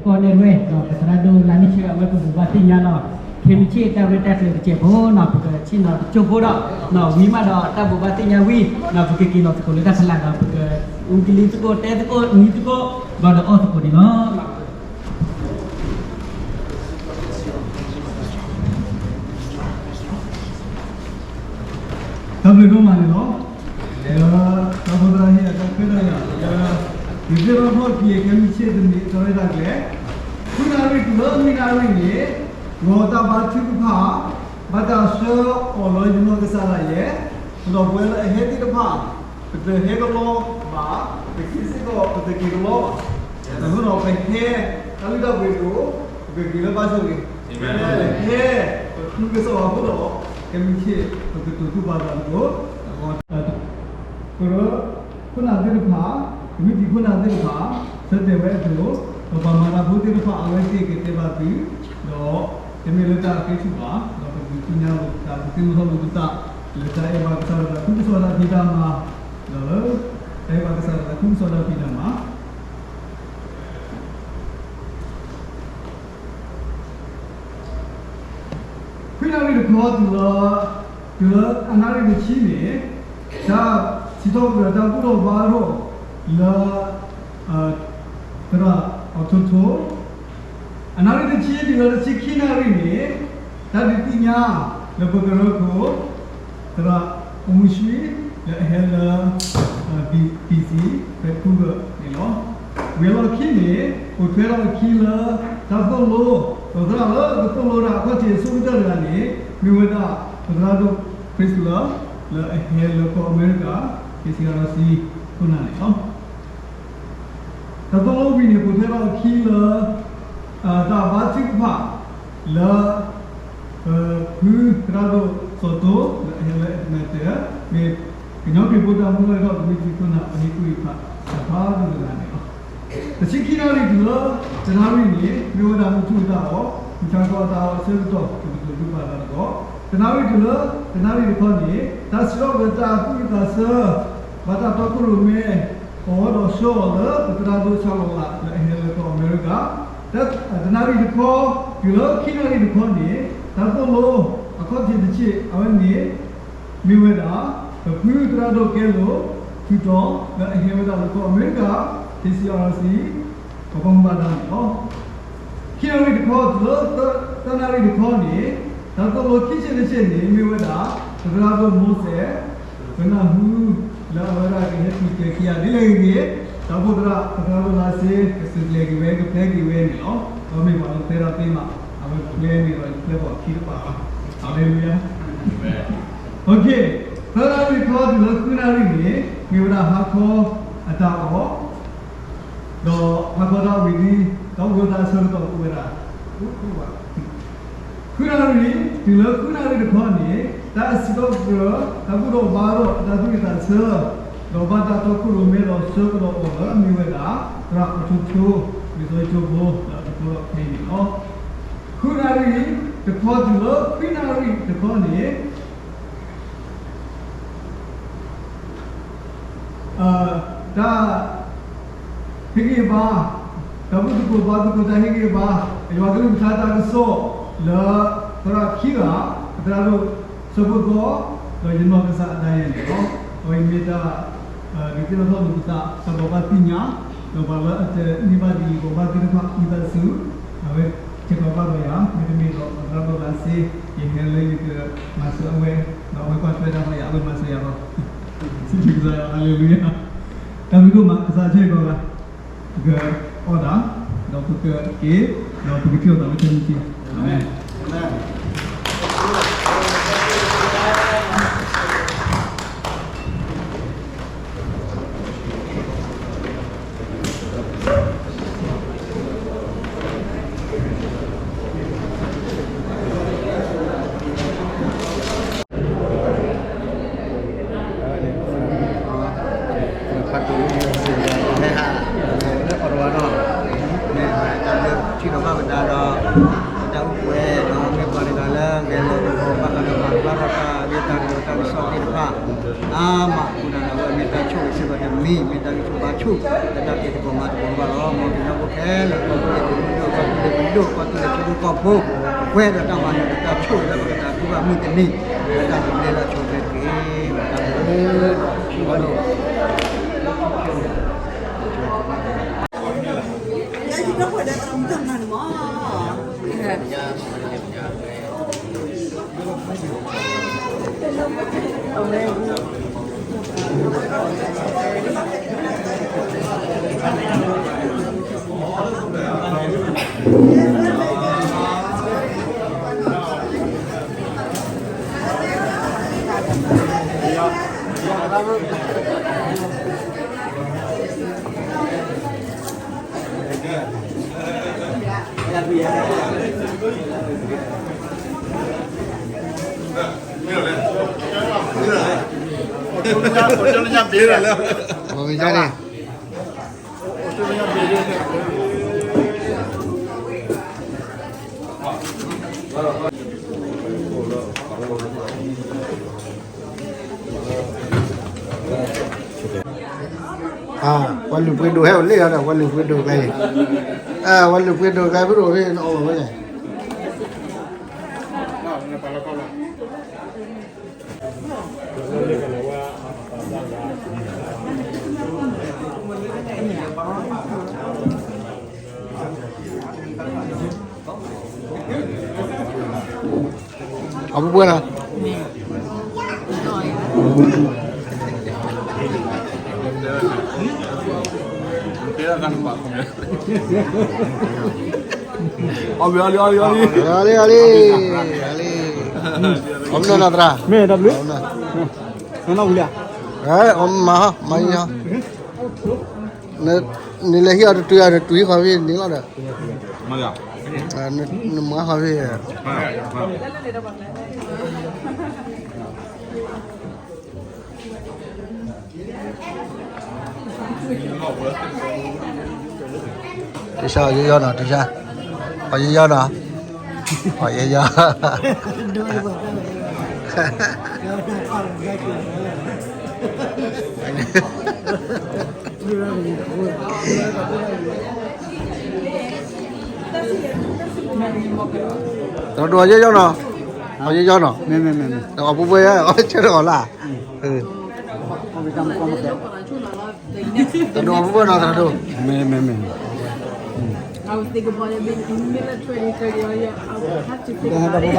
ကီၢ်နဲၣ်ရွဲၣ် ဒီးပသရၣ်ဒိၣ်လါန့ၢ်ဆၢ အဝဲကဘိးဘၣ်သ့ၣ်ညါလီၤ ခဲမုၢ်ဆ့ၣ်တၢ်ရဲၣ်တၢ်ကျဲၤတစဲးဖိနီၤ ပကဆ့ၣ်နီၤတကၠိဖိဒီး ဝံၤမးဒီးတၢ်ဘိးဘၣ်သ့ၣ်ညါဝံၤ ပကက့ၤလီၤသကိးလၢတၢ်ဖီလာ်ဒီး ပကအူကလံၤသကိး တဲသကိး နံၤသကိး ဘၣ်ဒီးအီၣ်သကိးန့ၣ်လီၤ. တၢ်ဘျုးဒိၣ်မးန့ၣ်လီၤ. ဒီးတၢ်ဖိသရၣ်ဟ့ၣ်အတၢ်ခွဲးတၢ်ယာ်လၢ ယသ့ၣ်နီၣ်ထီၣ်က့ၤ ခဲမုၢ်ဆ့ၣ်တနံၤ တၢ်ရဲၣ်တၢ်ကျဲၤ ဃုနၣ်ရံၣ်တုၤလၢနွံနၣ်ရံၣ်န့ၣ် ဂီၤတၢ်ဘါထုကဖၣ် ဘၣ်တၢ်ဆှၢအီၤလၢယနီၢ်ကစၢ်ဒၣ်ယဲ ဒီးပဝဲလၢအဟဲသ့ၣ်တဖၣ် ပတဟဲကလီဘၣ်, ပက့ၤစ့ၢ်ကီး ပတက့ၤကလီဘၣ်. အဃိဒီးပဟဲ တၢ်လုၢ်တၢ်ပှ့ၤအသိး ပကက့ၤလၢဘါဆိၣ်ဂ့ၤ, ပဟဲ ပဃုကစီၣ်ဘၣ်အဃိဒီး ခဲမုၢ်ဆ့ၣ် ပကတိၤသူၣ်ပာ်သးသကိး ကရၢခိၣ်နၢ်သ့ၣ်တဖၣ်, ကမံးတံာ်ခိၣ်နၢ်သ့ၣ်တဖၣ် ဆၢတဲာ်ဝဲအသိး, ပပှၤမၤတၢ်ဖိသ့ၣ်တဖၣ် အဝဲသ့ၣ်ကတဲဘၣ်သု, ဒီးတမ့ၢ်လၢတၢ်ဃ့ထုကဖၣ်ဘၣ်, ဒီးပဒုးသ့ၣ်ညါလိာ်ပသး ပသ့ၣ်နီၣ်ထီၣ်လိာ်ပသး လၢတၢ်အဲၣ်ဘၣ်ကစၢ်ယွၤ တၢ်သူၣ်ကစီၣ်တၢ်ဖံးတၢ်မၤ, ဒီးလၢတၢ်အဲၣ်ဘၣ်ကစၢ်ယွၤ တၢ်သူၣ်ကစီၣ်တၢ်ဖံးတၢ်မၤ ခွံနၣ်ရံၣ်တခီတုၤလၢ, တုၤလၢအနၣ်ရံၣ်တဆံန့ၣ်, တၢ်စံးထီၣ်ပတြၢၤတၢ်ဘူၣ်ထီၣ်ဘါထီၣ်လၢ သရၣ်အီထိထိ, အနၣ်ရံၣ်တဆံတုၤလၢတဆံခံနၣ်ရံၣ်န့ၣ်, တၢ်ဒုးသ့ၣ်ညါလၢပကရၢခိၣ် သရၣ်အိၣ်မူဆှံ လၢအဟဲလၢ ပံၣ်စံၣ် ဖဲခူဂၢၢ်န့ၣ်လီၤ. ဝံၤအလီၢ်ခံန့ၣ် ပိာ်ထွဲထီၣ်အခံလၢ တၢ်သိၣ်လိ ဒီးသရၣ်လၢကသိၣ်လိတၢ်အခီၣ်ထံးအဆိကတၢၢ်တဂၤန့ၣ် မ့ၢ်ဝဲဒၣ် ပသရၣ်ဒိၣ် Priscilla လၢအဟဲလၢကီၢ်အမဲရကၤ က့ၤစံးအၤဒီးစံး ခိၣ်နၢ်န့ၣ်လီၤ. တၢ်သိၣ်လိဝံၤန့ၣ် ပိာ်ထွဲထီၣ်အခံလၢ တၢ်ဘါထုကဖၣ်လၢ ပဖုသရၣ်ဒိၣ်စီၤတိ လၢအဟဲလၢ Edmonton မ့ၢ်ကညီက့ၤဖိတၢ်မူထီၣ်က့ၤထီၣ် ကမံးတံာ်ခိၣ်နၢ် ပဟ့ၣ်ကူၣ်ဟ့ၣ်ဖးတဖၣ်ဒိၣ်တဂၤန့ၣ်လီၤ. တဆံခံနၣ်ရံၣ်တုၤလၢ တနၣ်ရံၣ်န့ၣ် မ့ၢ်ဝဲဒၣ်မုၢ်ထူၣ်အတၢ်အီၣ်, မုၢ်ဆါခီအတၢ်အီၣ်အဆၢကတီၢ် ပကတိၤဒုးပာ်သးသကိး, တနၣ်ရံၣ်တုၤလၢ တနၣ်ရံၣ်တခီန့ၣ် တၢ်စံးထီၣ်ပတြၢၤတၢ်သူၣ်အုးသးဆၢ ဘၣ်တၢ်တီခိၣ်ရိၣ်မဲ အီၤဒီးဆှၢအီၤလၢ ပသရၣ်ဒိၣ်ဆၣ်လီၤလး လၢအဟဲလၢကီၢ်အမဲရကၤ, တနၣ်ရံၣ်တခီ တုၤလၢခံနၣ်ရံၣ်တခီန့ၣ် တၢ်သိၣ်လိအခီၣ်ထံးတဆံး အဝဲန့ၣ် မ့ၢ်ဝဲဒၣ် ပဖုသရၣ်ဒိၣ်ကဲလိာ် ထူးတီၤ လၢအဟဲဝဲဒၣ်လၢကီၢ်အမဲရကၤ က့ၤစံးအၤဒီးစံး ပပှၤမူဘၣ်ဒါန့ၣ်လီၤ. ခံနၣ်ရံၣ်တခီတုၤလၢ သၢနၣ်ရံၣ်တခီန့ၣ် တၢ်သိၣ်လိခံဆံးတဆံးန့ၣ် မ့ၢ်ဝဲဒၣ် ပသရၣ်ဒိၣ်မိစဲး ပနၢ်ဟူ လၢအဝဲဒၣ်ကဟဲတုၤကျဲၤခံဂၤဒ်လဲၣ်ဂ့ၤဂ့ၤ, တၢ်အိၣ်ဖှိၣ်သရၣ် ပသရၣ်ဒိၣ်လါစ့ ကစူၢ်ကျဲၤက့ၤဝဲ ကပျဲက့ၤဝဲန့ၣ်လီၤ. ဒီးမ့ၢ်ပှၤလၢပျဲထီၣ်သ့မး အဝဲပျဲန့ၣ်ဒီး ယပျဲဘၣ်ခံတပၤဘၣ်. ဟၤလ့လူယၤ. သၢနၣ်ရံၣ်တခီတုၤလၢဃုနၣ်ရံၣ်န့ၣ် မ့ၢ်ဝဲဒၣ်ဟါခီအတၢ်အီၣ် ဒီးဟါခီတၢ်ဝံၤလံ ဒီးအိၣ်ဝဲဒၣ်အဆၢကတီၢ်အိၣ်ဝဲဒၣ် ဃုနၣ်ရံၣ် တုၤလၢဃုနၣ်ရံၣ်တခီန့ၣ် တၢ်စံးထီၣ်ပတြၢၤ တၢ်ဘူၣ်ထီၣ်ဘါထီၣ် တၢ်သူၣ်အုးသးဆၢ ဒီးဘၣ်တၢ်တီခိၣ်ရိၣ်မဲဒီးဆှၢကဒီးအီၤလၢအမ့ၢ်ဝဲဒၣ် သရၣ်အီထိထိ လံာ်စီဆှံကၠိဖိ လၢအတဖျိထီၣ်ဖဲအံၤန့ၣ်လီၤ. ဃုနၣ်ရံၣ်တခီတုၤလၢခွံနၣ်ရံၣ်တခီန့ၣ် တၢ်ဟ့ၣ်ဂံၢ်ဘါ, တၢ်ဘူၣ်သကိးဘါသကိး တၢ်ဟ့ၣ်ဂံၢ်ဘါ, ယွၤကလုၢ်ကထါတၢ်ကစီၣ်လၢ သရၣ်ခံဂၤ, သရၣ်ဒိၣ်ဆၢဖိသီ ဒီးယနီၢ်ကစၢ်ဒၣ်ယဲန့ၣ်လီၤ. အဝဲအံၤမ့ၢ်တၢ် ဒုးသ့ၣ်နီၣ်ထီၣ်လိာ်ပသး တၢ်ဘိးဘၣ်သ့ၣ်ညါ, ဒီးပှၤလၢအတန့ၢ်ဘၣ်ဒ်အံၤ ဘိးဘၣ်သ့ၣ်တဖၣ် ဝံသးစူၤ, အဝဲဆဲးကျိးဘၣ်ဒီးယၤ မ့တမ့ၢ်ဒီး သရၣ်ဒိၣ်လါစ့ ယဟဲလၢယကမၤစၢၤအဝဲ, ဒီးအဝဲကွၢ်ထွဲတၢ်ဒီးယၤ အဝဲမၤစၢၤယၤလီၤ. စံးဘျုးကစၢ်ယွၤ ဟၤလ့လူယၤ. တၢ်ဘျုးဒိၣ်မး ကစၢ်ဆၢဂ့ၤကိးဂၤ, ပကအီၣ်တၢ်, ဒီးပကက့ၤ, ဒီးပကထံၣ်လိာ်သးလၢခဲမုၢ်ဆ့ၣ်, အၤမ့ၣ်. ဖးတူၢ်လၢယစံးလၢအီၤတဝါနီၤ, မ့ၢ်တၢ်လၢထံၣ်ဒီးဘၣ်ပဒါဒီး တၢ်အိၣ်ကွဲဒီးမ့ၢ်ပှၤန့ၣ် ကစီၣ်သ့ၣ်တဖၣ် အါမးအဃိဒီး အဝဲမ့ၢ်တၢ်ဆိၣ်ဂ့ၤစ့ၢ်ကီးတမံၤ မ့ၢ်တၢ်ဂံၢ်ဆူၣ်ဘါဆူၣ် လၢတၢ်ဖံးသကိးမၤသကိးဘၣ်လီၤ. မ်ပကညီဖိခဲလၢာ် ကီၢ်သူလ့ၤသုးမုၢ်ဒိၣ် ကီၢ်သူလ့ၤထံဖိကီၢ်ဖိ ပှဲၤဒီးတၢ်မၤနၢၤဒီးတၢ်ဆိၣ်ဂ့ၤလၢပကတၢ်ကူၣ်ဘၣ်မုၢ်တနံၤ လၢတၢ်သဘျ့လၢအဆိကတၢၢ်တက့ၢ်. တၢ်ဘျုး ပှၤလုၢ်ပှ့ၤဒိၣ်ဟဲအိၣ်လၢအီၤဒီး ပှၤလုၢ်ပှ့ၤဒိၣ်ကျါအံၤ, ပှၤလုၢ်ပှ့ၤဒိၣ်ကျါ ဖုရိၣ်ဖဲန့ၣ်အီၣ်ဝဲလဲၣ်. အပူၤပှဲၤနီၤ, အီၣ်လံ အီၣ်လံ အီၣ်လံ, အီၣ်လံ, အီၣ်လံ, အီၣ်မနီၤနီၤသရၣ်, မ့ၢ်တၢ်ဘျုး, မၤဟီ မၤယံၤဟီ, နလဲၤဟံးအီၤတတုၤ နတုၤဟံးဃီဖဲန့ၣ်လီၤဒီး, နမၤဃီဖဲ တဆါ အီၣ်ယီယီနီၤ တဆါ, အီၣ်ယီယီနီၤ, အီၣ်ယီယီ, သရၣ်ဒိၣ် အီၣ်ယီယီနီၤ, အီၣ်ယီယီနီၤ, အီၣ်ပူၤပှဲၤ အီၣ်ဆၢထၢၣ်အီၣ်လၢ်, သရၣ်ဒိၣ် အီၣ်ပူၤပှဲၤနီၤ သရၣ်ဒိၣ်, မ့ၢ် မ့ၢ် မ့ၢ် I was thinking about it being in the military, so yeah, I would have to think about it.